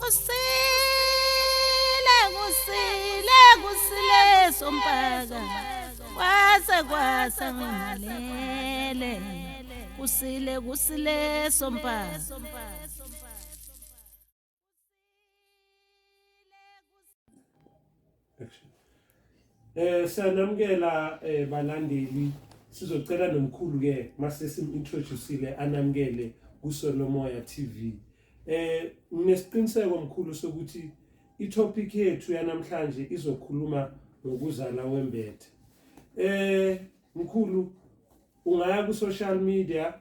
Kusile kusile kusile sompaka kwase kwasa ngimalele kusile kusile sompaka. Siyanamukela balandeli, sizocela nomkhulu ke mase sim-introduceile anamukele kuSolomoya TV. Nginesiqiniseko mkhulu sokuthi i-topic yethu yanamhlanje izokhuluma ngokuzala wembethe. Mkhulu, ungaya ku social media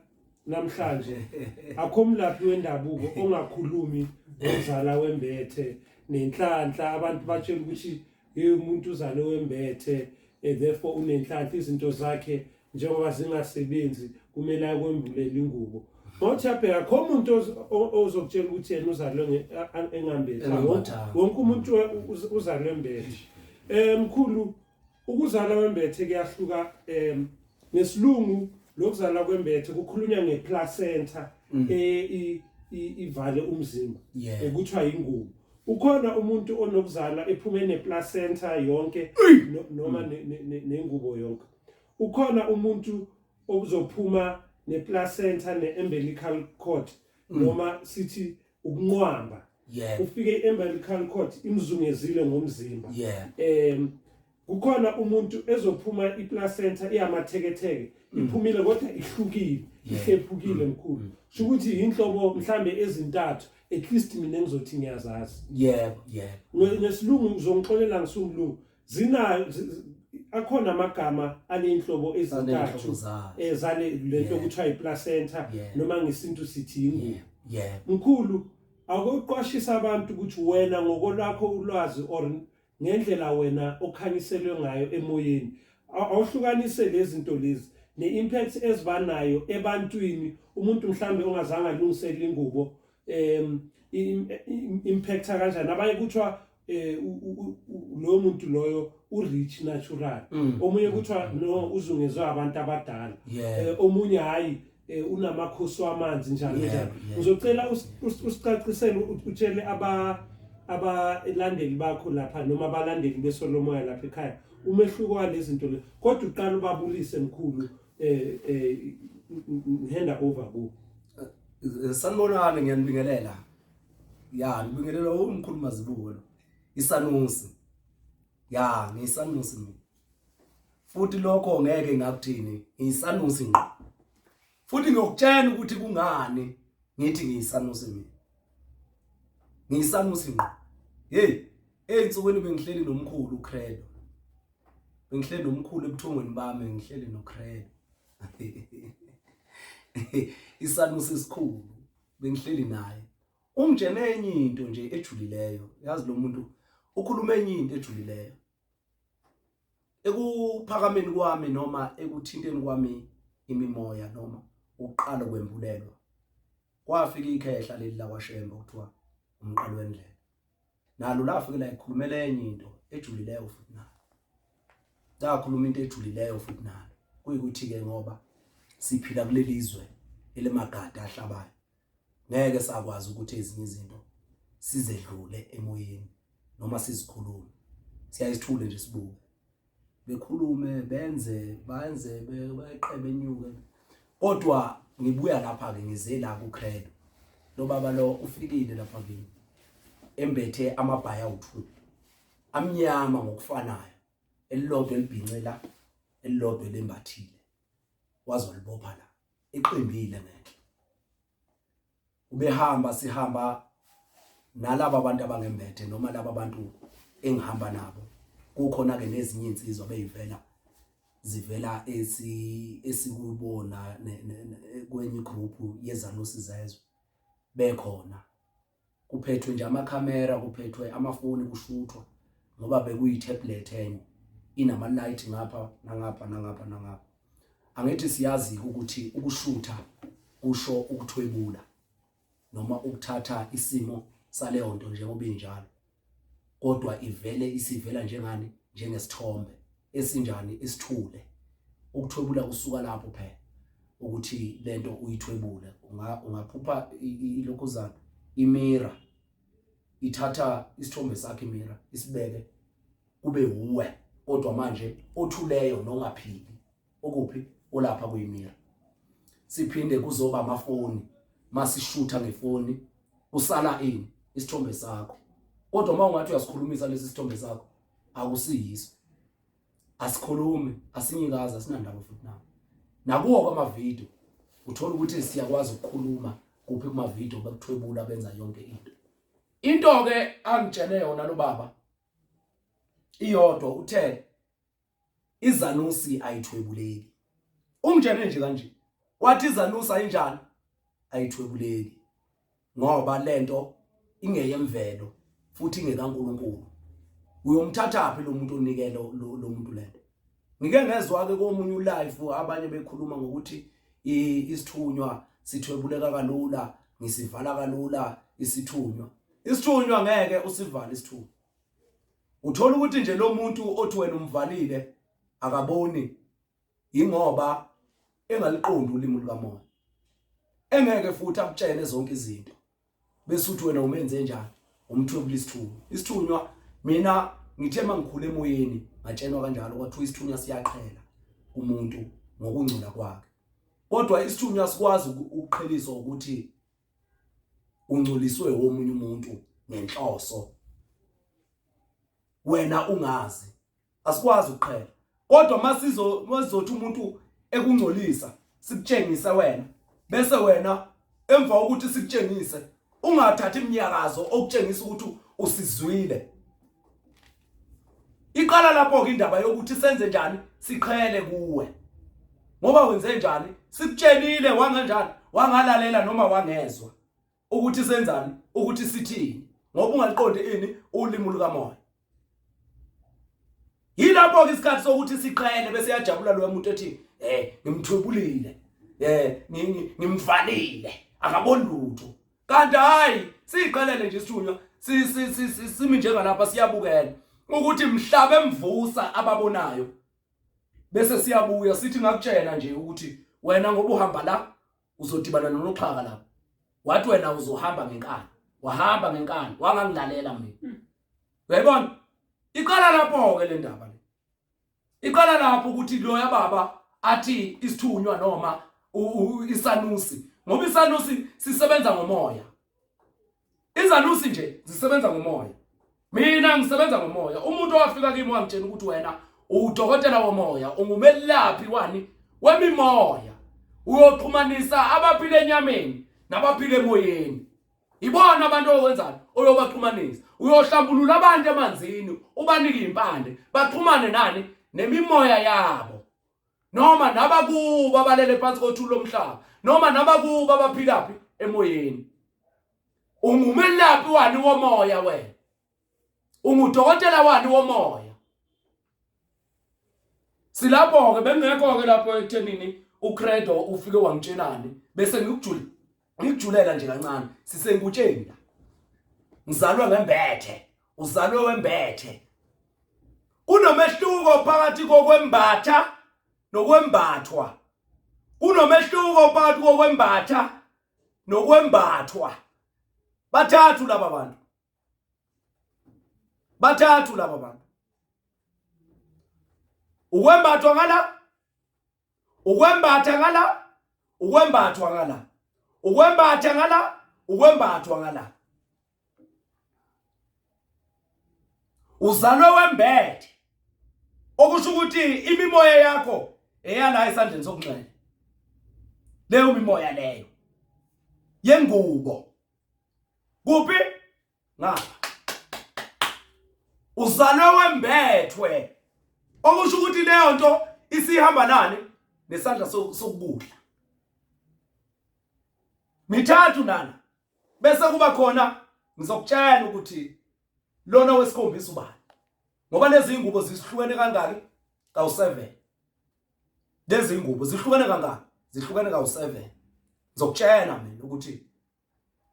namhlanje, akho mlaphi wendabuko ongakhulumi ngozala wembethe nenhlanhla. Abantu batshela ukuthi hey, umuntu uzale wembethe, therefore unenhlanhla, izinto zakhe njengoba zingasebenzi kumele akwembulela ingubo. Ngothi yabheka, akho umuntu ozokutshela ukuthi yena uzalwe engambethe. Wonke umuntu uzalwe embethe. Mkhulu, ukuzala wembethe kuyahluka. Ngesilungu lokuzala kwembethe kukhulunywa ngeplacenta ivale umzimba, ekuthiwa ingubo. Ukhona umuntu onokuzala ephume neplacenta yonke noma nengubo yonke. Ukhona umuntu ozophuma neplacenta ne-umbilical cord, noma sithi ukunqwamba, ufike i-umbilical cord imzungezile ngomzimba. Kukhona umuntu ezophuma iplacenta iyamatheketheke, iphumile kodwa ihlukile, ihlephukile. Mkhulu, sho ukuthi inhlobo mhlambe ezintathu at least mina engizothi ngiyazazi. yebo yebo Ngesilungu, ngizongixolela ngisumlungu, zinayo akhona amagama aleyinhlobo ezintathu Zaney'nhlobo zazo. Zale lento kuthiwa iplacenta noma ngesintu sithi ingubo. Mkhulu, akuqwashisa abantu ukuthi wena ngokolwakho ulwazi or ngendlela wena okhanyiselwe ngayo emoyeni, awuhlukanise lezi zinto lezi ne-impact ezibanayo ebantwini. Umuntu mhlambe ongazange alungisele ingubo, impacta kanjani? Abanye kuthiwa loyo muntu loyo u-rich natural, omunye kuthiwa no, uzungezwe abantu abadala, omunye hayi, unamakhosi wamanzi, njalo njalo. Ngizocela usicacisele, utshele abalandeli bakho lapha noma abalandeli beSolomoya lapha ekhaya umehluko walezi zinto le, kodwa uqala ubabulise mkhulu, hand over ku Sanibonani, ngiyanibingelela. Ya, ngibingelela umkhulu Mazibuko. Isanusi. Ya, ngiyisanusi mina. Futhi lokho ngeke ngakuthini, ngiyisanusi ngqo. Futhi ngiyokutshela ukuthi kungani ngithi ngiyisanusi mina. Ngiyisanusi ngqo. Hey, ey'nsukwini bengihleli nomkhulu uCredo. Bengihleli nomkhulu ebuthongweni bami, ngihleli noCredo. Isanusi esikhulu bengihleli naye. Ungitshene enye into nje ejulileyo. Yazi lo muntu ukhuluma enye into ejulileyo. Ekuphakameni kwami noma ekuthinteni kwami imimoya noma ukuqala kwembulelwa, kwafika ikhehla leli lakwaShembe kuthiwa umqalo wendlela. Nalo lafike la ikhulumela enye into ejulileyo futhi nalo. Lakhuluma into ejulileyo futhi nalo. Kuyikuthi ke ngoba siphila kuleli zwe elimagada ahlabayo, ngeke sakwazi ukuthi ezinye izinto sizedlule emoyeni noma sizikhulume. Siyayithule nje sibuke. Bekhulume, benze benze, beqe, benyuke. Kodwa ngibuya lapha ke, ngize la kuCredo. Lo baba lo ufikile lapha kimi embethe amabhaya awu2 amnyama ngokufanayo, elilodwa elibhince la, elilodwa elimbathile, wazolibopha la iqimbile ngenhla. Ubehamba, sihamba nalaba abantu abangembethe noma laba bantu engihamba nabo, kukhona ke nezinye insizwa beyivela zivela esikubona kwenye igroup yezanusi zezwe bekhona, kuphethwe nje amakhamera, kuphethwe amafoni, kushuthwa ngoba bekuyi-tablet enye inama-light ngapha nangapha nangapha nangapha. Angithi siyazi ukuthi ukushutha kusho ukuthwebula noma ukuthatha isimo saleyo nto njengoba injalo, kodwa ivele isivela njengani, njengesithombe esinjani, esithule. Ukuthwebula kusuka lapho phela, ukuthi lento uyithwebule. Ungaphupha ilokhuzana imira. Ithatha isithombe sakhe imira isibeke kube wuwe, kodwa manje othuleyo nongaphili okuphi olapha kuyimira. Siphinde kuzoba amafoni, masishutha ngefoni kusala ini isithombe sakho, kodwa uma ungathi uyasikhulumisa lesi sithombe sakho akusiyiso, asikhulumi, asinyikazi, asinandaba futhi nawo. Nakuwo kwamavidiyo uthola ukuthi siyakwazi ukukhuluma kuphi kumavidiyo, bekuthwebula, benza yonke into. Into-ke angitshene yona lo baba iyodwa, uthe izanusi ayithwebuleki. Ungitshene nje kanje, wathi izanusi ayinjani, ayithwebuleki, ngoba lento ingeyemvelo futhi ingekaNkulunkulu. Uyomthathaphi lo muntu onike lo muntu lento? Ngike ngezwa ke komunye ulive abanye bekhuluma ngokuthi isithunywa sithwebuleka kalula, ngisivala kalula isithunywa. Isithunywa ngeke usivale isithunywa. Uthola ukuthi nje lo muntu othi wena umvalile akaboni, ingoba engaliqondi ulimi lukamoya, engeke futhi akutshele zonke izinto, bese uthi wena umenze njani, umthwebula isithunywa. Isithunywa mina ngithe mangikhula emoyeni ngatshenwa kanjalo, kwathiwa isithunywa siyaqhela umuntu ngokungcola kwakhe, kodwa isithunywa sikwazi ukuqheliswa ukuthi ungcoliswe womunye umuntu ngenhloso wena ungazi. Asikwazi ukuqhela, kodwa masizo mazizothi umuntu ekungcolisa sikutshengise wena, bese wena emva kokuthi sikutshengise ungathathi iminyakazo okutshengisa ukuthi usizwile. Iqala lapho ke indaba yokuthi senze njani, siqhele kuwe, ngoba wenze njani, sikutshelile wanganjani, wangalalela noma wangezwa ukuthi senzani, ukuthi sithini, ngoba ungaliqondi ini ulimi lukamoya. Yilapho ke isikhathi sokuthi siqhele, bese yajabula loyo muntu ethi ngimthwebulile, ngimvalile, akaboni lutho. Kanti hayi, siqhelele nje isithunywa, simi njengalapha siyabukela ukuthi mhlaba emvusa ababonayo, bese siyabuya sithi ngakutshela nje ukuthi wena ngoba uhamba la uzodibana nonoxhaka lapha, wathi wena uzohamba ngenkani, wahamba ngenkani, wangangilalela mina. Uyayibona? Iqala lapho ke le ndaba le. Iqala lapho ukuthi loya baba athi isithunywa noma isanusi, ngoba isanusi sisebenza ngomoya. Izanusi nje zisebenza ngomoya. Mina ngisebenza ngomoya. Umuntu owafika kimi wangitshela ukuthi wena udokotela womoya, ungumelaphi wani wemimoya, uyoxhumanisa abaphila enyameni nabaphila emoyeni. Ibona abantu owenzayo oyobaxhumanisa, uyohlambulula abantu emanzini, ubanike impande, baxhumane nani nemimoya yabo, noma nabakubo abalele phansi kothuli lomhlaba, noma nabakubo abaphilaphi emoyeni. Ungumelaphi wani womoya wena? Ungudokotela wani womoya? Silapho ke, bengekho ke lapho ekuthenini uCredo ufike wangitshelani, bese ngikujula ngikujulela nje kancane. Sisengutsheni la, ngizalwe ngembethe, uzalwe wembethe. Kunomehluko phakathi kokwembatha nokwembathwa. Kunomehluko phakathi kokwembatha nokwembathwa. Bathathu laba bantu, bathathu laba bantu. Ukwembathwa ngala, ukwembatha ngala, ukwembathwa ngala, ukwembatha ngala, ukwembathwa ngala. Uzalwe wembethe, okusho ukuthi imimoya yakho eyala esandleni sokunxele, leyo mimoya leyo yengubo kuphi ngapha. Uzalwe wembethwe, okusho ukuthi leyo nto isihamba nani nesandla sokudla. Mithathu nana, bese kuba khona ngizokutshela ukuthi lona wesikhombisa ubani, ngoba lezi ingubo zihlukene kangaki? Kawu7. Lezi ingubo zihlukene kangaki? Zihlukene kawu7. Ngizokutshela mina ukuthi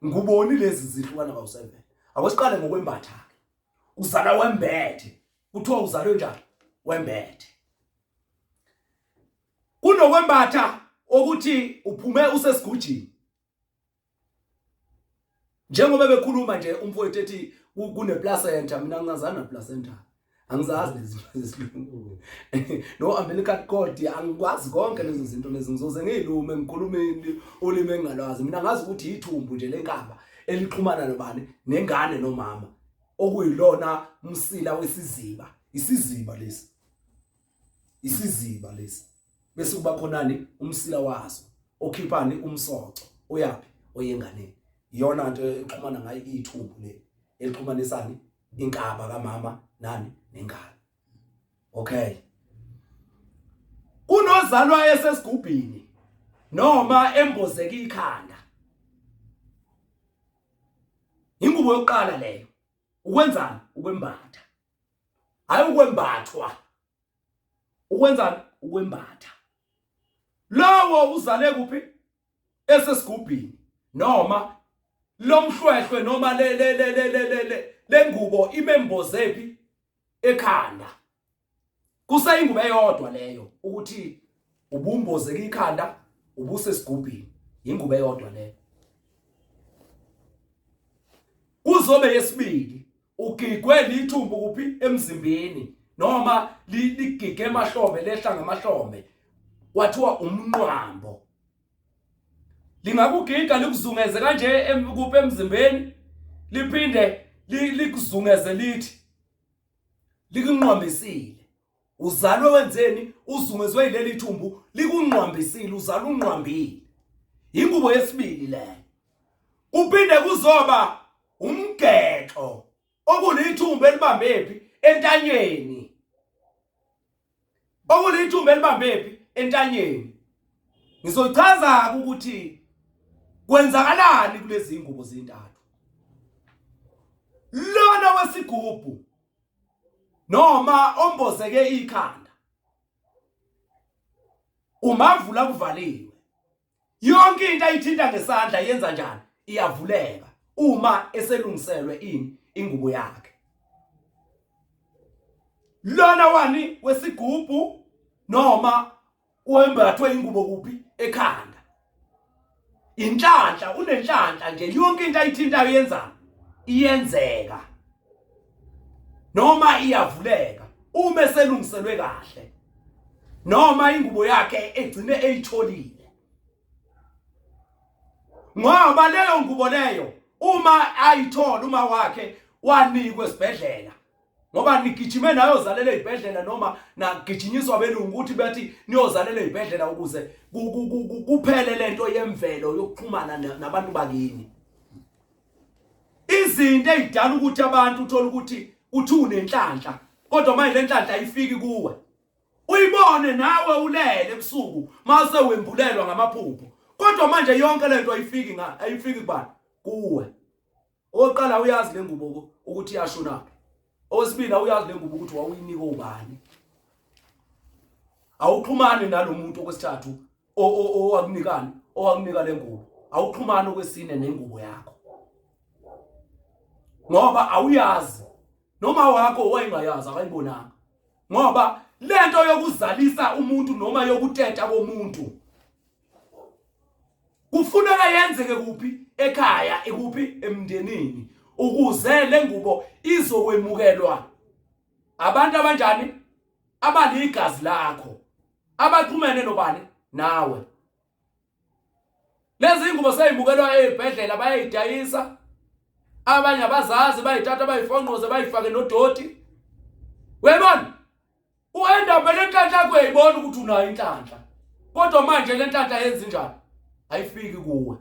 nguboni lezi zihlukana kawu7. Akwesiqale ngokwembatha ke. Uzalwa wembethe, kuthiwa uzalwe njani? Wembethe. Kunokwembatha ukuthi uphume usesigujini. Njengoba bekhuluma nje umfowethu ethi kune placenta, mina ngingazana na placenta. Angizazi lezi zesilungu. No umbilical cord angikwazi konke lezo zinto lezi, ngizoze ngiyilume ngikhulume ulimi engingalwazi. Mina ngazi ukuthi ithumbu nje lenkaba elixhumana nobani nengane nomama, okuyilona umsila wesiziba. Isiziba lesi. Isiziba lesi. Bese kuba khonani umsila waso okhiphani umsoco oyaphi oyenganeni. Iyona nto exhumana ngayo ithumbu le elixhumanisani inkaba kamama nani nengane. Okay, kunozalwa esesigubhini noma embozeka ikhanda. Ingubo yokuqala leyo ukwenzani? Ukwembatha, hayi ukwembathwa. Ukwenzani? Ukwembatha. Lowo uzale kuphi? Esesigubhini noma lomhlwehlwe noma le le le le le le lengubo imembozephi ekhanda. Kuseyingubo eyodwa leyo ukuthi ubumbozeka ikhanda ubusesigubhini, ingubo eyodwa leyo. Kuzobe yesibili ugigwe lithumbu kuphi? Emzimbeni, noma ligige emahlombe, lehla ngamahlombe, kwathiwa umnqwambo. Lingakugiga likuzungeze kanje kuphi? Emzimbeni, liphinde likuzungeze lithi likunqwambisile. Uzalwe wenzeni? Uzungezwe yileli thumbu, likunqwambisile, uzalwe unqwambile. Ingubo yesibili leyo. Kuphinde kuzoba umgexo okulithumbu elibambephi? Entanyeni. Okulithumbu elibambephi? Entanyeni. Ngizochaza ukuthi kwenzakalani kulezi ngubo zintathu. Lona wesigubhu noma ombozeke ikhanda, umavula kuvaliwe, yonke into ayithinta ngesandla yenza njani? Iyavuleka uma eselungiselwe ini? Ingubo yakhe. Lona wani wesigubhu noma wembathwe ingubo kuphi? Ekhanda. Inhlanhla, unenhlanhla nje, yonke into ayithintayo yenzani? Iyenzeka noma iyavuleka uma eselungiselwe kahle noma ingubo yakhe egcine eyitholile. Ngoba leyo ngubo leyo uma ayithola uma wakhe wanikwe esibhedlela, ngoba nigijime nayozalela ezibhedlela noma nagijinyiswa belungu ukuthi bethi niyozalela ezibhedlela ukuze kuphele lento yemvelo yokuxhumana nabantu bakini. Izinto ezidala ukuthi abantu uthola ukuthi uthi unenhlanhla, kodwa manje lenhlanhla ayifiki kuwe. Uyibone nawe ulele ebusuku mase wembulelwa ngamaphupho, kodwa manje yonke lento ayifiki nga ayifiki kubani? Kuwe. Okokuqala uyazi le ngubo ukuthi iyashonaphi. Okwesibili awuyazi le ngubo ukuthi wawuyinika ubani. Awuxhumani nalomuntu. Okwesithathu owakunikani, owakunika le ngubo, awuxhumani. Okwesine nengubo yakho, ngoba awuyazi, noma wakho wayengayazi, akayibonanga. Ngoba lento yokuzalisa umuntu noma yokuteta komuntu kufuneka yenzeke kuphi? Ekhaya. Ikuphi? Emndenini, ukuze le ngubo izokwemukelwa abantu abanjani? Abaligazi lakho, abaxhumene nobani? Nawe. Lezi ingubo seyimukelwa ezibhedlela, bayayidayisa. Abanye abazazi bayithatha bayifonqoze bayifake nodoti. Uyayibona, u-end up le nhlanhla yakho, uyayibona ukuthi unayo inhlanhla, kodwa manje le nhlanhla yenza njani? Ayifiki kuwe.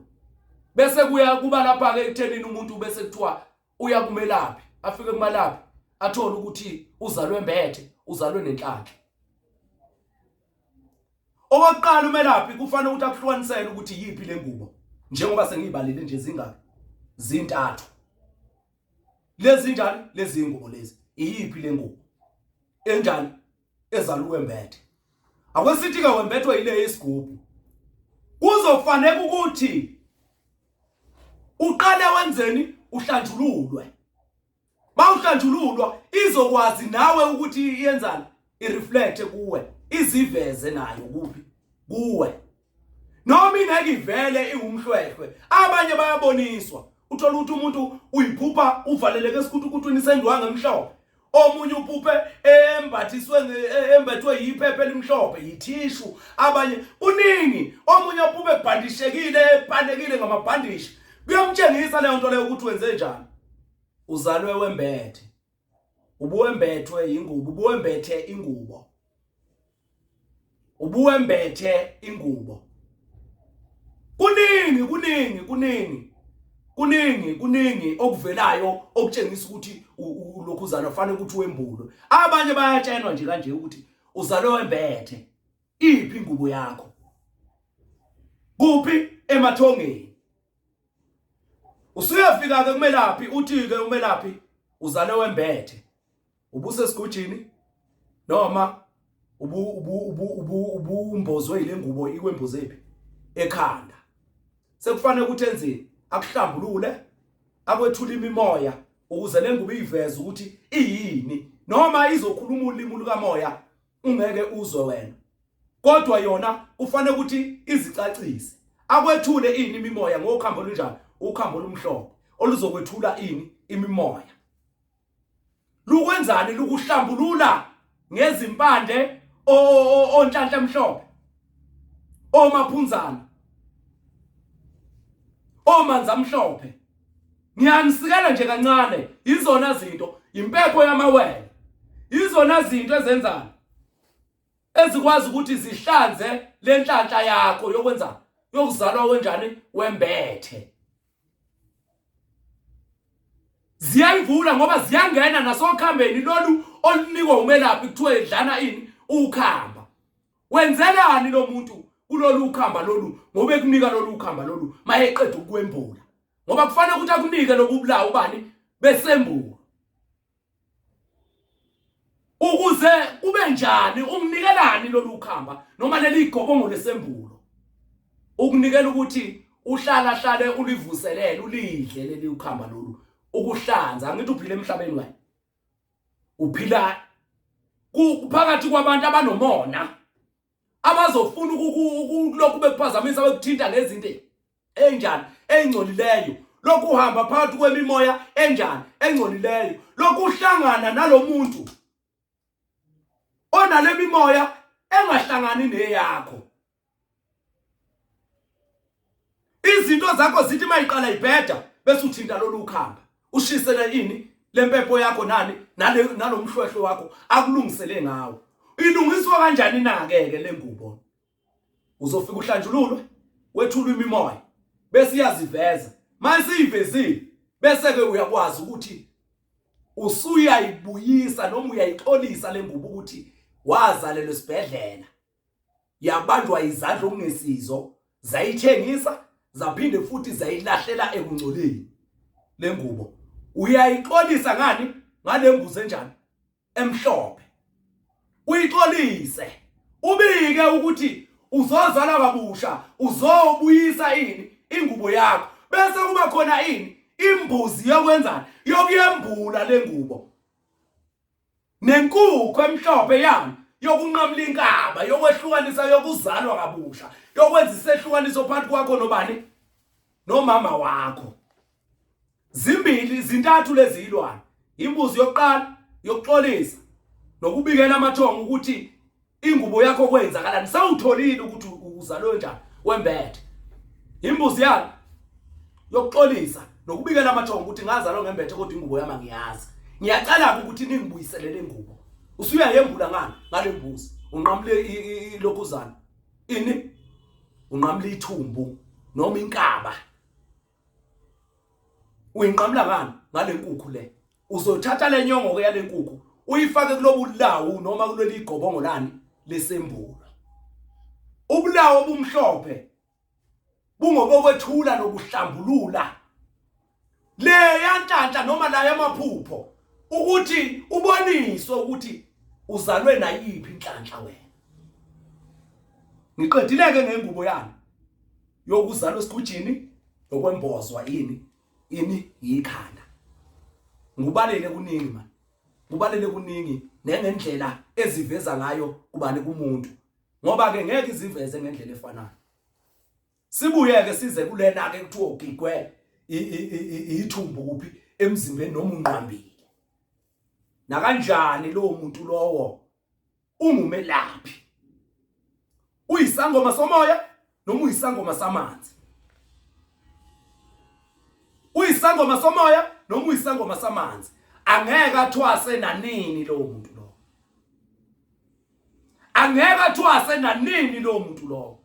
Bese kuya kuba lapha-ke ekuthenini umuntu bese kuthiwa uya kumelaphi, afike kumalaphi athole ukuthi uzalwe embethe, uzalwe nenhlanhla. Okokuqala umelaphi kufanele ukuthi akuhlukanisele ukuthi yiphi le ngubo, njengoba sengiyibalile nje zingaki? Zintathu lezi. Njani lezi ngubo lezi? Iyiphi le ngubo enjani ezaluwe embethe? Akwesithi ke wembethwe yile isigubhu, kuzofanele ukuthi uqale wenzeni? Uhlanjululwe. Mawuhlanjululwa izokwazi nawe ukuthi iyenzani, ireflect kuwe, iziveze nayo kuphi? Kuwe. Noma ingeke ivele iwumhlwehlwe, abanye bayaboniswa. Uthola ukuthi umuntu uyiphupha uvaleleke esikhuthukhuthwini sendwangu emhlophe. Omunye uphuphe embathiswe embethwe yiphepha elimhlophe, yithishu. Abanye kuningi, omunye uphuphe ebhandishekile, epanekile ngamabhandishi. Kuyamtshengisa leyo nto leyo ukuthi wenze njani. Uzalwe wembethe. Ubuwembethwe yingubo, ubuwembethe ingubo. Ubuwembethe ingubo. Kuningi kuningi kuningi kuningi kuningi okuvelayo okutshengisa ukuthi lokhu uzalwa fanele ukuthi wembulwe. Abanye bayatshenwa nje kanje ukuthi uzalwe wembethe. Iphi ingubo yakho? Kuphi? Emathongeni. Usuyafika ke kumelaphi uthi ke umelaphi uzale wembethe. Ubusesigujini noma ubu ubu ubu ubu ubumbozwe ile ngubo ikwembozephi ekhanda. Sekufanele ukuthi enzeni? Akuhlambulule, akwethule imimoya ukuze le ngubo iyiveze ukuthi iyini noma izokhuluma ulimi lukamoya ungeke uzwe wena kodwa yona kufanele ukuthi izicacise akwethule ini imimoya ngokhambo olunjani ukhambo olumhlophe oluzokwethula ini imimoya lukwenzani lukuhlambulula ngezimpande onhlanhla emhlophe omaphunzana omanzi amhlophe Ngiyanisikela nje kancane izona zinto impepho yamawele izona zinto ezenzani ezikwazi ukuthi zihlanze lenhlanhla yakho yokwenza yokuzalwa wenjani wembethe ziyayivula ngoba ziyangena nasokhambeni lolu olunikwa umelaphi kuthiwe dlana ini ukhamba wenzelani lo muntu kulolu ukhamba lolu ngoba ekunika lolu ukhamba lolu mayeqeda ukukwembula ngoba kufanele ukuthi akunike lobu bulawo ubani besembulo ukuze kube njani umnikelani lolu khamba noma leli gobongo lesembulo ukunikela ukuthi uhlala hlale ulivuselele ulidle leli ukhamba lolu ukuhlanza angithi uphila emhlabeni wena uphila phakathi kwabantu abanomona abazofuna ukulokhu bekuphazamisa bekuthinta ngezinto enjani engcolileyo lokhu uhamba phakathi kwemimoya enjani engcolileyo lokhu uhlangana nalomuntu onale mimoya engahlangani neyakho izinto zakho zithi mayiqala ibheda bese uthinta lolu khamba ushisele ini lempepho yakho nani nale nalomhlwehlwe wakho akulungisele ngawo ilungiswa kanjani na ke ke lengubo uzofika uhlanjululwe wethulwe imimoya bese iyaziveza mase iyivezile bese ke uyakwazi ukuthi usuyayibuyisa noma uyayixolisa lengubo ukuthi wazalelwa esibhedlela yabanjwa izandla okungesizo zayithengisa zaphinde futhi zayilahlela ekungcoleni lengubo uyayixolisa ngani ngale mbuzi enjani emhlophe uyixolise ubike ukuthi uzozala kabusha uzobuyisa ini ingubo yakho bese kuba khona ini imbuzi yokwenzani yokuyembula lengubo Nenkukhu emhlophe yami yokunqamula inkaba yokwehlukanisa yokuzalwa kabusha yokwenza isehlukaniso phakathi kwakho nobani nomama wakho zimbili zintathu lezi ilwane imbuzi yokuqala yokuxolisa nokubikela amathongo ukuthi ingubo yakho kwenzakalani sewutholile ukuthi uzalwe njani wembethe imbuzi yalo yokuxolisa nokubikela amathongo ukuthi ngazalwa ngembethe kodwa ingubo yami angiyazi ngiyacela ukuthi ningibuyisele le ngubo usuyayembula ngani ngale mbuzi unqamule ilokhuzana ini unqamule ithumbu noma inkaba uyinqamula ngani ngale nkukhu le uzothatha le nyongo ke yale nkukhu uyifake kulobu lawu noma kuleli igobongo lani lesembulo ubulawo obumhlophe bungobokwethula nokuhlambulula le yanhlanhla noma la yamaphupho ukuthi uboniswe ukuthi uzalwe nayiphi inhlanhla wena ngiqedileke ngengubo yami yokuzalwa esigujini nokwembozwa yini ini yikhanda ngubalele kuningi man kubalele kuningi nengendlela eziveza ngayo kubani kumuntu ngoba ke ngeke iziveze ngendlela efanayo sibuye ke size kulena ke kuthiwa ugigwe ithumbu kuphi emzimbeni noma unqambile nakanjani lowo muntu lowo ungumelaphi uyisangoma somoya noma uyisangoma samanzi uyisangoma somoya noma uyisangoma samanzi angeke athwase nanini lowo muntu lowo angeke athwase nanini lowo muntu lowo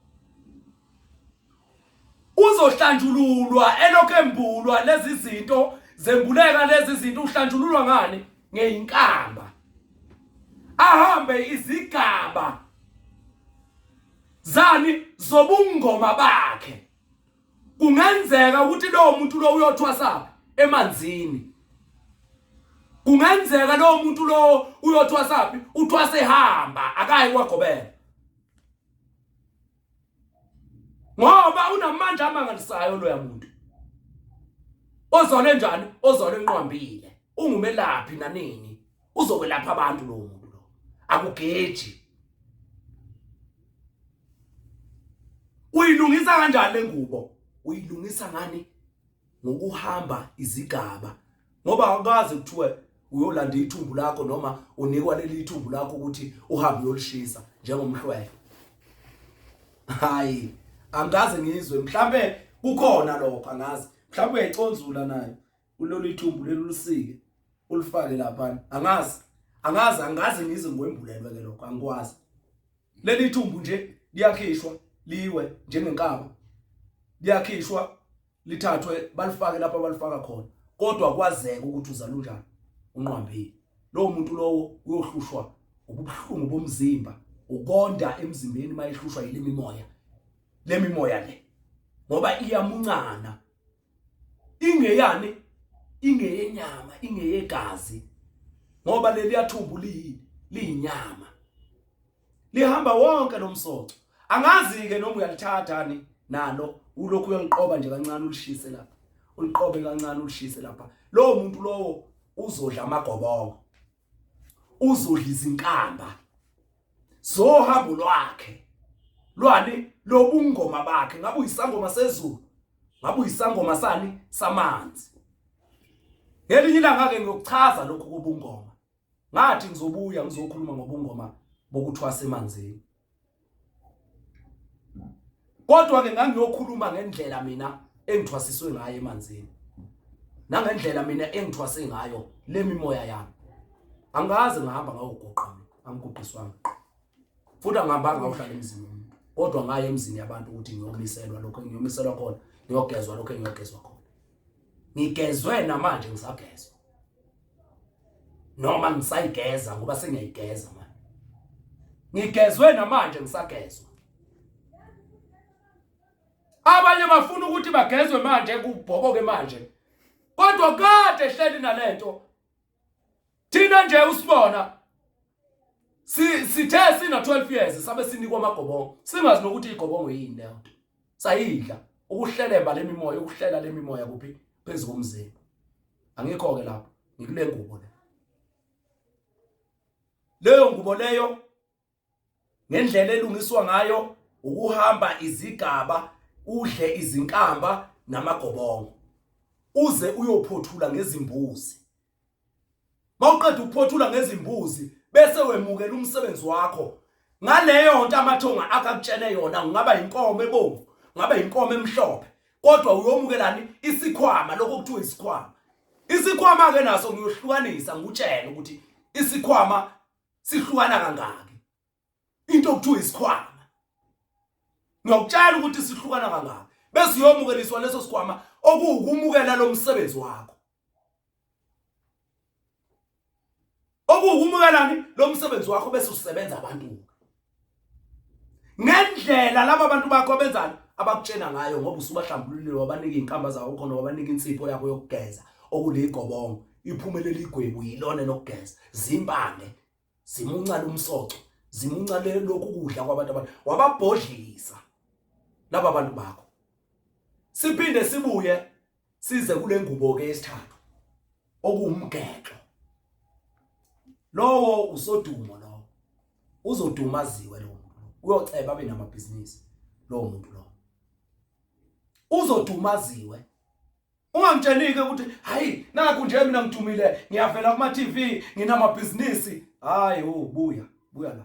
uzohlanjululwa elokhu embulwa lezi zinto zembuleka lezi zinto uhlanjululwa ngani ngeyinkamba ahambe izigaba zani zobungoma bakhe kungenzeka ukuthi lowo muntu lo uyothwasa emanzini kungenzeka lowo muntu lo uyothwasaphi uthwase ehamba akayi kwagobela ngoba unamandla amangalisayo loya muntu ozalwe njani ozalwe enqwambile ungumelaphi nanini uzokwelapha abantu lowo muntu lo akugeji uyilungisa kanjani lengubo uyilungisa ngani ngokuhamba izigaba ngoba awukaze kuthiwe uyolanda ithumbu lakho noma unikwa leli ithumbu lakho ukuthi uhambe uyolishisa njengomhlwele hayi angikaze ngizwe mhlambe kukhona lokho angazi mhlambe uyayiconzula nayo ulolu ithumbu leli ulisike ulifake lapha angazi angazi angazi ngizwe ngwembulelwe ke lokho angikwazi leli thumbu nje liyakhishwa liwe njengenkaba liyakhishwa lithathwe balifake lapho abalifaka khona kodwa kwazeka ukuthi uzala unjani unqwambile lowo muntu lowo uyohlushwa ubuhlungu bomzimba ukonda emzimbeni mayehlushwa yilemimoya lemimoya le ngoba iyamuncana ingeyani ingeyenyama ingeyegazi ngoba leli yathumbu liyini liyinyama lihamba wonke lo msoco angazi ke noma uyalithatha ni nalo ulokhu uyaliqoba nje kancane ulishise lapha uliqobe kancane ulishise lapha lowo muntu lowo uzodla amagobongo uzodla izinkamba zohambo lwakhe lwani lobungoma bakhe ngabe uyisangoma sezulu ngabe uyisangoma sani samanzi ngelinye ilanga ke ngiyokuchaza lokhu kobungoma ngathi ngizobuya ngizokhuluma ngobungoma bokuthwasa emanzini kodwa ke ngangiyokhuluma ngendlela mina engithwasiswe ngayo emanzini nangendlela mina engithwase ngayo lemimoya yami angikaze ngihamba ngayoguqa mina angiguqiswanga futhi angihambanga ngayohlala emzini womuntu kodwa ngaye emzini yabantu ukuthi ngiyomiselwa lokho engiyomiselwa khona ngiyogezwa lokho engiyogezwa khona ngigezwe namanje ngisagezwa noma ngisayigeza ngoba sengiyayigeza manje ngigezwe namanje ngisagezwa abanye bafuna ukuthi bagezwe manje kubhoboke manje kodwa kade hleli nalento thina nje usibona si sithe sina 12 years sabe sinikwa amagobongo singazi nokuthi igobongo yini leyo nto sayidla ukuhlelemba lemimoya ukuhlela lemimoya kuphi phezu komzimba angikho ke lapho ngikule ngubo le leyo ngubo leyo ngendlela elungiswa ngayo ukuhamba izigaba udle izinkamba namagobongo uze uyophothula ngezimbuzi mawuqeda ukuphothula ngezimbuzi bese wemukela umsebenzi wakho ngaleyo nto amathonga akakutshene yona kungaba inkomo ebomvu ngaba inkomo emhlophe kodwa uyomukelani isikhwama lokho kuthiwa isikhwama isikhwama ke naso ngiyohlukanisa ngikutshele ukuthi isikhwama sihlukana kangaki into okuthiwa isikhwama ngiyakutshela ukuthi sihlukana kangaki bese uyomukeliswa leso sikhwama okuwukumukela lo msebenzi wakho okuwukumukelani lo msebenzi wakho bese usebenza abantu ngendlela laba bantu bakho abenzani abakutshena ngayo ngoba usubahlambululile wabanika izinkamba zawo khona wabanika insipho yakho yokugeza okuligobongo iphumelela igwebu yilona lokugeza zimpande zimunca umsoco zimunca lokhu kudla kwabantu abantu wababhodlisa laba bantu bakho siphinde sibuye size kule ngubo ke yesithathu okuwumgexo lowo usodumo lowo uzoduma aziwe lowo muntu uyoceba abe namabhizinisi lowo muntu lowo uzoduma aziwe. Ungangitsheli-ke ukuthi hayi nakhu nje mina ngidumile ngiyavela kuma-TV nginamabhizinisi. Hayi oh buya buya la.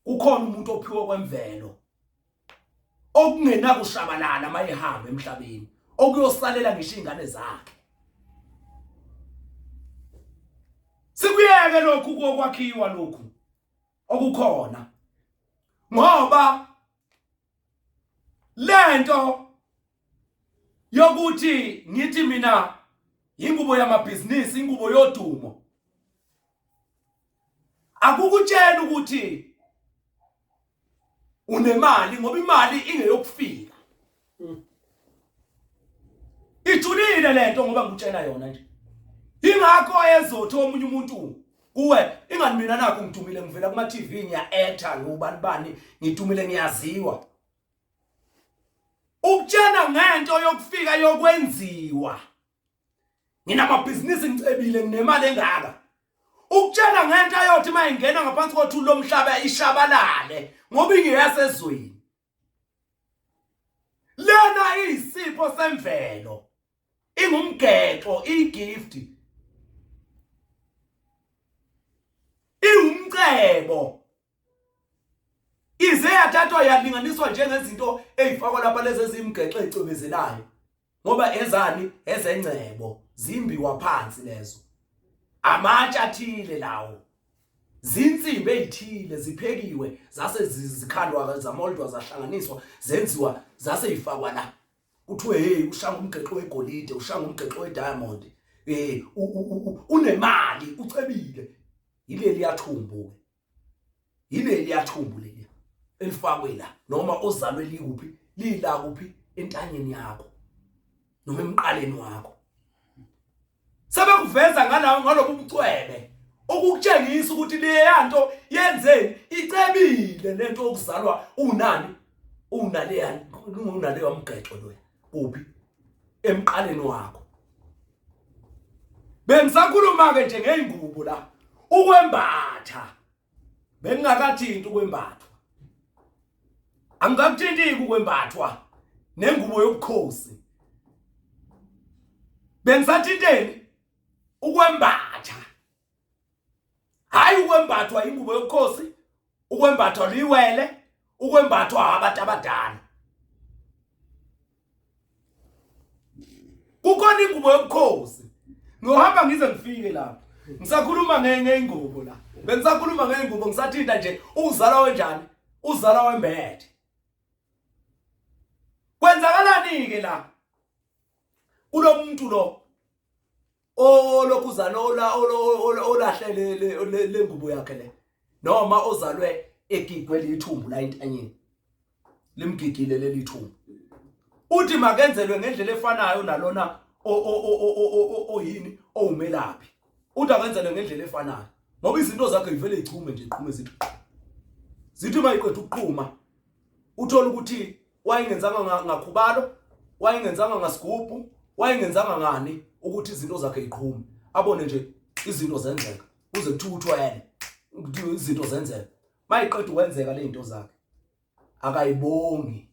Kukhona umuntu ophiwe kwemvelo okungenakushabalala mayehamba emhlabeni okuyosalela ngisho izingane zakhe. Sikuyeke lokhu kokwakhiwa lokhu okukhona ngoba lento yokuthi ngithi mina ingubo yamabhizinisi ingubo yodumo akukutshela ukuthi unemali ngoba imali ingeyokufika ijulile lento ngoba ngikutshela yona nje ingakho ezothi omunye umuntu kuwe ingani mina nakho ngidumile ngivela kuma TV ngiya actor ngubani bani ngidumile ngiyaziwa ukutshela ngento yokufika yokwenziwa nginamabhizinisi ngicebile nginemali engaka ukutshela ngento ayothi uma ingena ngaphansi kothuli lomhlaba ishabalale ngoba ingeyasezweni lena iyisipho semvelo ingumgexo igift iwumcebo ize yathathwa yalinganiswa njengezinto ezifakwa lapha lezi ezimgexo ezicwebezelayo ngoba ezani ezengcebo zimbiwa phansi lezo amatshe athile lawo zinsimbi ezithile ziphekiwe zase zikhandwa zamoldwa zahlanganiswa zenziwa zase ifakwa la kuthiwe hey ushanga umgexo wegolide ushanga umgexo wediamond eh unemali ucebile yileli yathumbu ke yileli yathumbu leli elifakwe la noma ozalwe likuphi lila kuphi entanyeni yakho noma emqaleni wakho sebekuveza ngalawo ngalobu bucwebe ukukutshengisa ukuthi leya nto yenzeni icebile lento okuzalwa unani unaleya unaleyo mgexo loya kuphi emqaleni wakho bengisakhuluma ke nje ngeingubo la ukwembatha bengingakathinti ukwembathwa angikakuthinti ukwembathwa nengubo yobukhosi bengisathinteni ukwembatha hayi ukwembathwa ingubo yobukhosi ukwembathwa liwele ukwembathwa abantu abadala kukhona ingubo yobukhosi ngiyohamba ngize ngifike lapho ngisakhuluma ngeingubo la bengisakhuluma ngeingubo ngisathinta nje uzalwa wenjani uzalwa wembethe kwenzakalani ke la kulomuntu lo olokhuzana olahle lengubo yakhe le noma ozalwe egigwe lithumbu la entanyeni limgigile leli thumbu uthi makenzelwe ngendlela efanayo nalona oyini owumelaphi uthi akenzelwe ngendlela efanayo ngoba izinto zakhe ivele ichume nje iqhume zithi zithi uma iqeda ukuqhuma uthola ukuthi wayengenzanga ngakhubalo wayengenzanga ngasigubhu wayengenzanga ngani ukuthi izinto zakhe iqhume abone nje izinto zenzeka kuze kuthiwa uthwele izinto zenzeka mayiqeda ukwenzeka le zinto zakhe akayibongi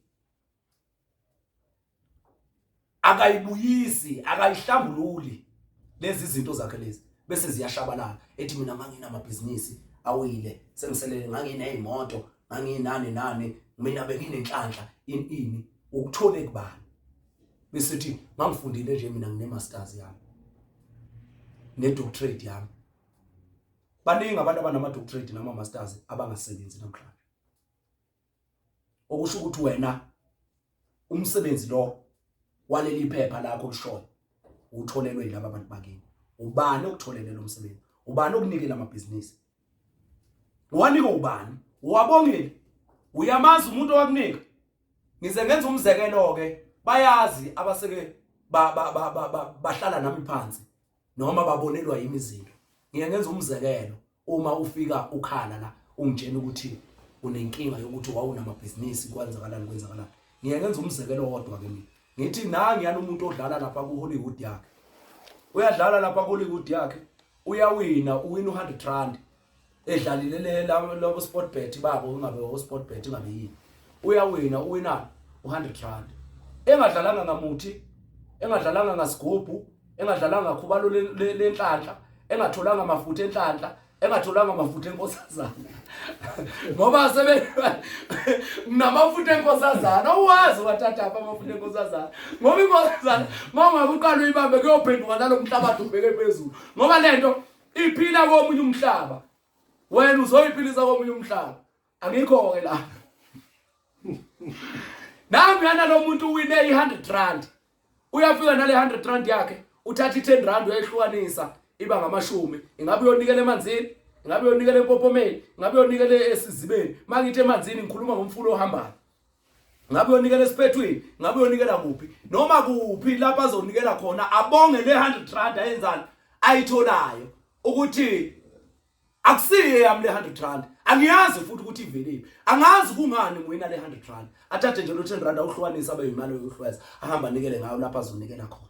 akayibuyisi akayihlambululi lezi zinto zakhe lezi bese ziyashabalala ethi mina nganginamabhizinisi awile sengiselele nganginezimoto nganginani nani mina benginenhlanhla ini ini ukuthole kubani bese thi ngangifundile nje mina ngine masters yami ne doctorate yami baningi abantu abanama doctorate nama masters abangasebenzi namhlanje okusho ukuthi wena umsebenzi lo waleli phepha lakho olishoyo utholelwe yilaba bantu bakini ubani okutholele lo msebenzi ubani okunikele amabhizinisi wanika ubani wabongile uyamazi umuntu owakunika ngize ngenza umzekelo ke bayazi abaseke bahlala nami phansi noma babonelwa yimi izinto ngiye ngenza umzekelo uma ufika ukhala la ungitshena ukuthi unenkinga yokuthi wawunamabhizinisi kwenzakalani kwenzakalani ngiye ngenza umzekelo wodwa ke mina ngithi nangiyana umuntu odlala lapha ku-Hollywood yakhe uyadlala lapha ku-Hollywood yakhe uyawina uwina u-100 rand edlalile le labo sport bet babo ingabe o sport bet ingabe yini uyawina uwina u-100 rand Engadlalanga ngamuthi, engadlalanga ngasigubhu, engadlalanga khubalo lenhlanhla, engatholanga amafutha enhlanhla, engatholanga amafutha enkosazana. Ngoba sebe namafutha enkosazana, uwazi wathatha apha amafutha enkosazana. Ngoba inkosazana mawungabe uqala uyibambe kuyophenduka nalomhlabathi ubheke phezulu. Ngoba lento iphila komunye umhlaba. Wena uzoyiphilisa komunye umhlaba. Angikho ke la. Nangu yana lo muntu uwine i100 rand. Uyafika nale 100 rand yakhe, uthatha i10 rand uyayihlukanisa iba ngamashumi. Ingabe uyonikela emanzini? Ingabe uyonikela empophomeni? Ingabe uyonikela esizibeni? Mangithi emanzini ngikhuluma ngomfula ohambayo. Ngabe uyonikela esiphethwini? Ngabe uyonikela kuphi? Noma kuphi lapho azonikela khona abonge le 100 rand ayenzani ayitholayo ukuthi akusiye yami le 100 rand angiyazi futhi ukuthi iveliphi angazi kungani ngwina le 100 rand athathe nje lo 10 rand awuhlukanise abe imali yokuhlweza ahamba anikele ngayo lapho azonikela khona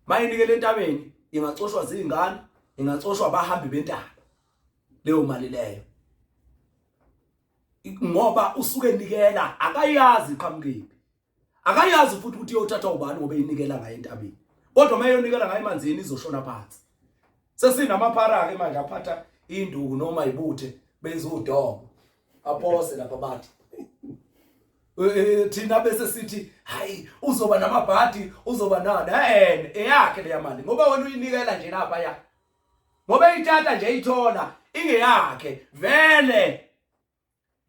mayinikele entabeni ingacoshwa zingane ingacoshwa abahambi bentaba leyo mali leyo ngoba usuke enikela akayazi iqhamukephi akayazi futhi ukuthi iyothathwa ubani ngoba eyinikela ngayo entabeni kodwa uma eyonikela ngayo emanzini izoshona phansi sesinamaphara ke manje aphatha induku noma ibuthe benza udongo aphose lapha bathi eh, eh, thina bese sithi hayi uzoba namabhadi uzoba nani eh eyakhe leya mali ngoba wena uyinikela nje lapha ya ngoba eyithatha nje ithola ingeyakhe vele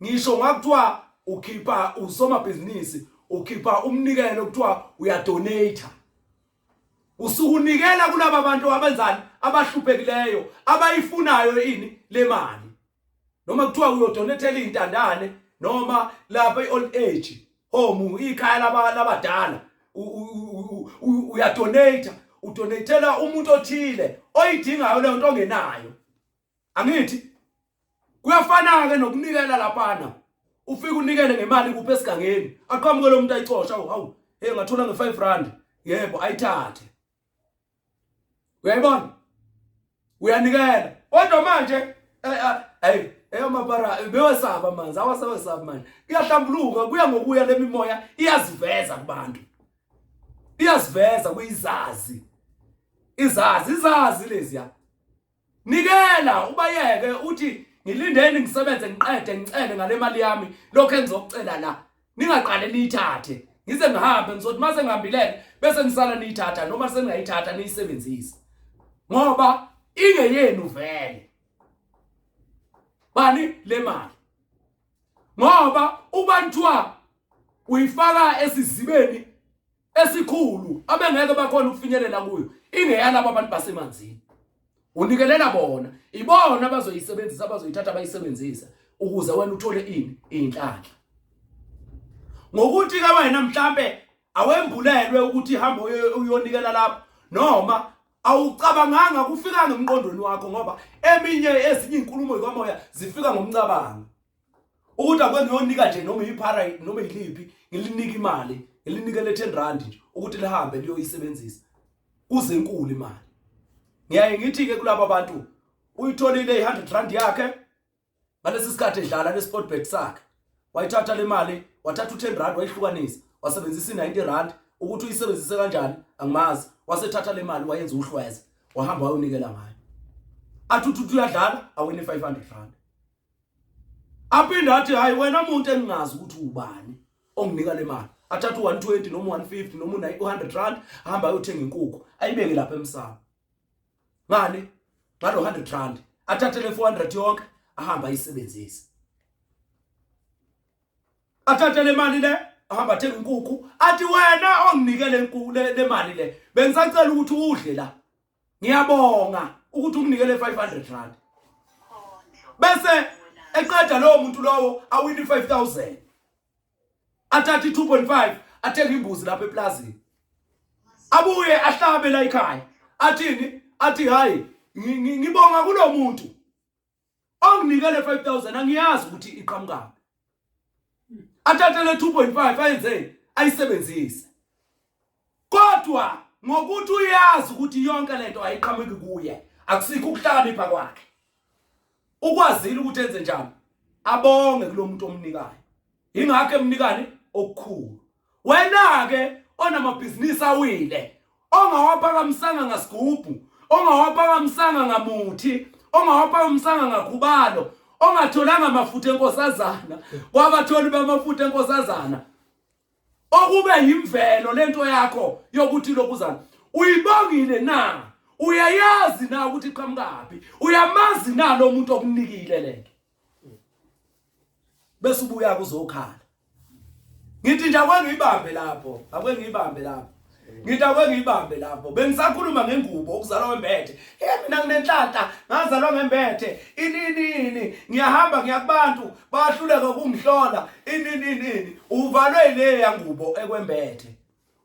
ngisho ngakuthiwa ukhipha usomabhizinisi ukhipha umnikelo kuthiwa uyadonate usukunikela kulaba bantu abenzani abahluphekileyo abayifunayo ini le mali noma kuthiwa uyodonethela izintandane noma lapha i-old age home ikhaya labadala uyadonate udonatela umuntu othile oyidingayo leyo nto ongenayo angithi kuyafana ke nokunikela laphana ufike unikele ngemali kuphi esigangeni aqhamuke lo muntu ayicosha awu hawu hey ngathola nge-5 rand yebo ayithathe uyayibona uyanikela kodwa manje eh, eh, hey eyamapara bewesaba amanzi awasewesaba manje kuyahlambuluka kuya ngokuya lemimoya iyaziveza kubantu iyaziveza kuyizazi izazi izazi leziya Nikela ubayeke uthi ngilindeni ngisebenze ngiqede ngicele ngale mali yami lokho engizokucela la ningaqale niyithathe ngize ngihambe ngizothi mase ngihambileke bese nisala niyithatha noma seningayithatha niyisebenzise ngoba ingeyenu vele bani le mali ngoba ubantwa uyifaka esizibeni esikhulu abengeke bakhona ukufinyelela kuyo ingeyalabo abantu basemanzini unikelela bona ibona abazoyisebenzisa abazoyithatha bayisebenzisa ukuze wena uthole ini inhlanhla ngokuthi ke wena mhlambe awembulelwe ukuthi hamba uyonikela lapho noma awucabanganga kufika ngemqondweni wakho ngoba eminye ezinye izinkulumo zikamoya zifika ngomcabango ukuthi akwe ngiyonika nje noma iphara noma yiliphi ngilinike imali ngilinike le 10 rand nje ukuthi lihambe liyoyisebenzisa kuze enkulu imali ngiyaye ngithi ke kulabo bantu uyitholile i100 rand yakhe ngalesi sikhathi edlala le-sport bet sakhe wayithatha le mali wathatha u-10 rand wayihlukanisa wasebenzisa i-90 rand ukuthi uyisebenzise kanjani angimazi wasethatha le mali wayenza uhlweza wahamba wayonikela ngayo athi uthi uyadlala awine 500 rand aphinde athi hayi wena muntu engingazi ukuthi ubani onginika le mali athathe u-120 noma u-150 noma u-100 rand ahamba ayothenga inkukhu ayibeke lapha emsamo ngani ngalo 100 rand athathe le 400 yonke ahamba ayisebenzise athathe le mali le ahamba athenga inkukhu athi wena onginike le nkukhu le mali le bengisacela ukuthi udle la ngiyabonga ukuthi unginikele 500 rand bese eqeda lowo muntu lowo awini 5000 athathe i-2.5 athenge imbuzi lapha eplazini abuye ahlabe la ekhaya athini athi hayi ngibonga kulo muntu onginike le 5000 angiyazi ukuthi iqhamukaphi athathe le 2.5 ayenzeni ayisebenzise kodwa ngokuthi uyazi ukuthi yonke lento ayiqhamuki kuye akusikho ukuhlakanipha kwakhe ukwazile ukuthi enze njani abonge kulomuntu omnikayo ingakho emnikani okukhulu. Wena ke onamabhizinisi awile, ongawaphakamisanga ngasigubhu, ongawaphakamisanga ngamuthi, ongawaphakamisanga ngakhubalo, ongatholanga amafutha enkosazana, kwabatholi bamafutha enkosazana. Okube yimvelo lento yakho yokuthi lokuzana. Uyibongile na? Uyayazi na ukuthi iqhamukaphi? Uyamazi na lo muntu okunikile lento? Bese ubuya kuzokhala. Ngithi nje ake ngiyibambe lapho, ake ngiyibambe lapho. Ngithi ake ngiyibambe lapho. Bengisakhuluma ngengubo okuzalwa wembethe. Hey mina nginenhlanhla, ngazalwa ngembethe. Inini ini, ngiyahamba ngiya kubantu, bayahluleka ukungihlola. Inini ini, uvalwe ile ngubo ekwembethe.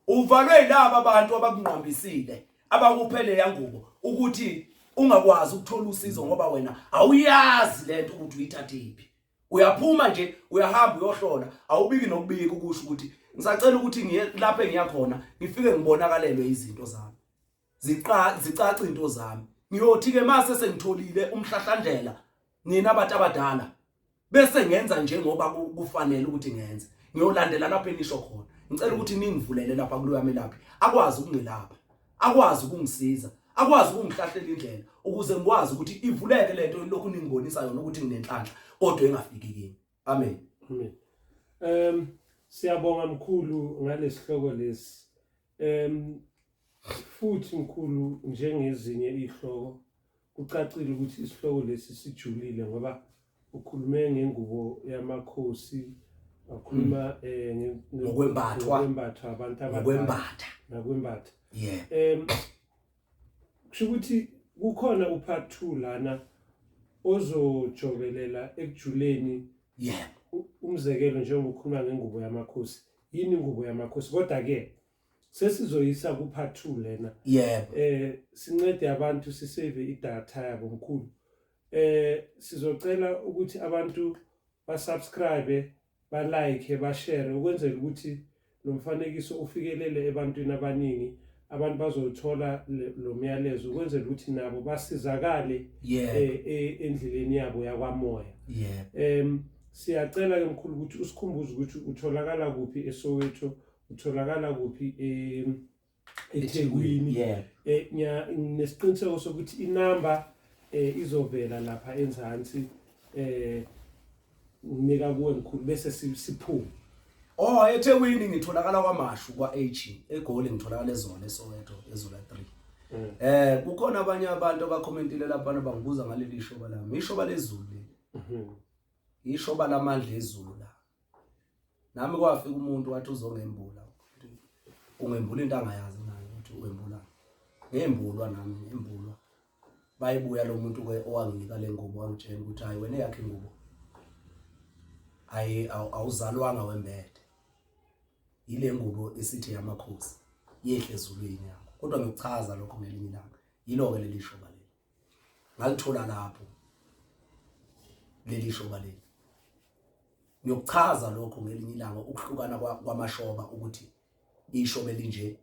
Uvalwe yilaba abantu abakunqambisile, abakuphe leya ngubo ukuthi ungakwazi ukuthola usizo ngoba wena awuyazi lento ukuthi uyithathephi. Uyaphuma nje uyahamba uyohlola awubiki nokubika ukusho ukuthi ngisacela ukuthi ngiye lapho engiya khona ngifike ngibonakalelwe izinto zami. Ziqa zicaca into zami. Ngiyothi ke mase sengitholile umhlahlandlela nina abantu abadala bese ngenza njengoba kufanele ukuthi ngenze. Ngiyolandela lapho enisho khona. Ngicela ukuthi ningivulele lapha kuloya melaphi akwazi ukungilapha. Akwazi ukungisiza, akwazi ukungihlahlela indlela ukuze ngikwazi ukuthi ivuleke lento lokhu ningibonisa yona ukuthi nginenhlanhla kodwa engafiki kimi. Amen. Amen. Siyabonga mkhulu ngalesihloko lesi. Futhi mkhulu njengezinye izihloko kucacile ukuthi isihloko lesi sijulile ngoba ukhulume ngengubo yamakhosi wakhuluma ngokwembathwa ngokwembathwa abantu abadala ngokwembatha nakwembatha yeah kusho ukuthi kukhona upart 2 lana ozojobelela ekujuleni yeah umzekelo njengoba ukhuluma ngengubo yamakhosi yini ingubo yamakhosi kodwa ke sesizoyisa ku part 2 lena yebo sincede abantu sisave idatha yabo mkhulu. Sizocela ukuthi abantu ba subscribe, ba like, ba share ukwenzela ukuthi lo mfanekiso ufikelele ebantwini abaningi, abantu bazothola lo myalezo ukwenzela ukuthi nabo basizakale endleleni yabo yakwamoya. Siyacela ke mkhulu ukuthi usikhumbuze ukuthi utholakala kuphi eSoweto, utholakala kuphi eThekwini. Nginesiqiniseko sokuthi inamba izovela lapha enzansi nginika kuwe mkhulu bese siphume. Oh eThekwini ngitholakala kwaMashu kwa-H, eGoli ngitholakala eZola eSoweto eZola 3. Kukhona abanye abantu abakhomentile lapha bangibuza ngaleli shoba lami. Ishoba lezulu leli. Ishoba lamandla ezulu la. Nami kwafika umuntu wathi uzongembula. Ungembula into angayazi naye ukuthi uwembula. Ngembulwa nami ngembulwa. Bayibuya lo muntu ke owanginika le ngubo wangitshela ukuthi hayi wena eyakhe ingubo. Ayi awuzalwanga wembethe. Yile ngubo esithi yamakhosi yehle ezulwini yakho. Kodwa ngikuchaza lokho ngelinye ilanga. Yilo ke leli shoba leli. Ngalithola lapho leli shoba leli. Ngiyokuchaza lokho ngelinye ilanga ukuhlukana kwamashoba ukuthi ishoba elinje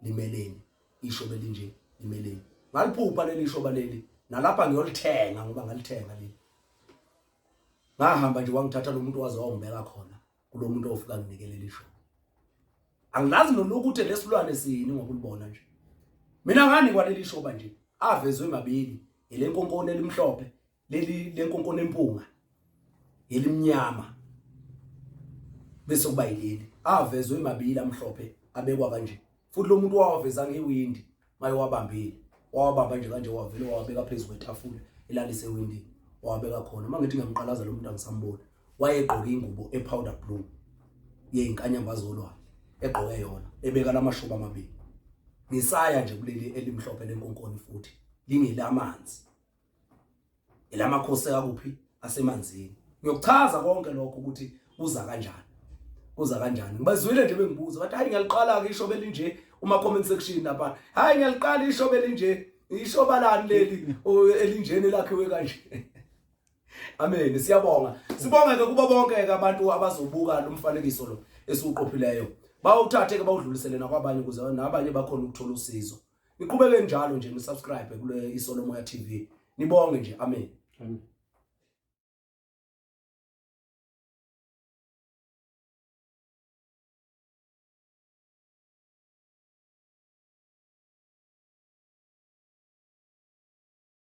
limeleni, ishoba elinje limeleni. Ngaliphupha leli shoba leli nalapha ngiyolithenga ngoba ngalithenga leli. Ngahamba nje wangithatha lo muntu waze wangibeka khona kulo muntu ofika nginikele lishoba. Angilazi nokuthi lesilwane sini ngokulibona nje. Mina nganikwa leli shoba nje avezwe mabili elenkonkoni elimhlophe leli lenkonkoni empunga elimnyama bese kuba yileli avezwe mabili amhlophe abekwa kanje futhi lo muntu wawaveza ngewindi maye wabambile wawabamba nje kanje wavele wawabeka phezulu kwetafula elalise ewindini wawabeka khona uma ngithi ngiyamqalaza lo muntu angisamboni wayegqoke ingubo e-powder blue yeyinkanyamba zolwandle egqoke yona ebeka lamashoba amabili ngisaya nje kuleli elimhlophe lenkonkoni futhi lingelamanzi elamakhosi akuphi asemanzini ngiyokuchaza konke lokho ukuthi kuza kanjani kuza kanjani ngibazwile nje bengibuza bathi hayi ngiyaliqala ke ishoba elinje uma comment section lapha hayi ngiyaliqala ishoba elinje ishoba lani leli elinjeni lakhiwe kanje Amen siyabonga sibonge ke kubo bonke ke abantu abazobuka lo mfanekiso lo esiwuqophileyo bawuthathe ke bawudlulisele nakwabanye ukuze nabanye bakhona ukuthola usizo niqhubeke njalo nje ni subscribe kule Isolomoya TV nibonge nje amen. Amen.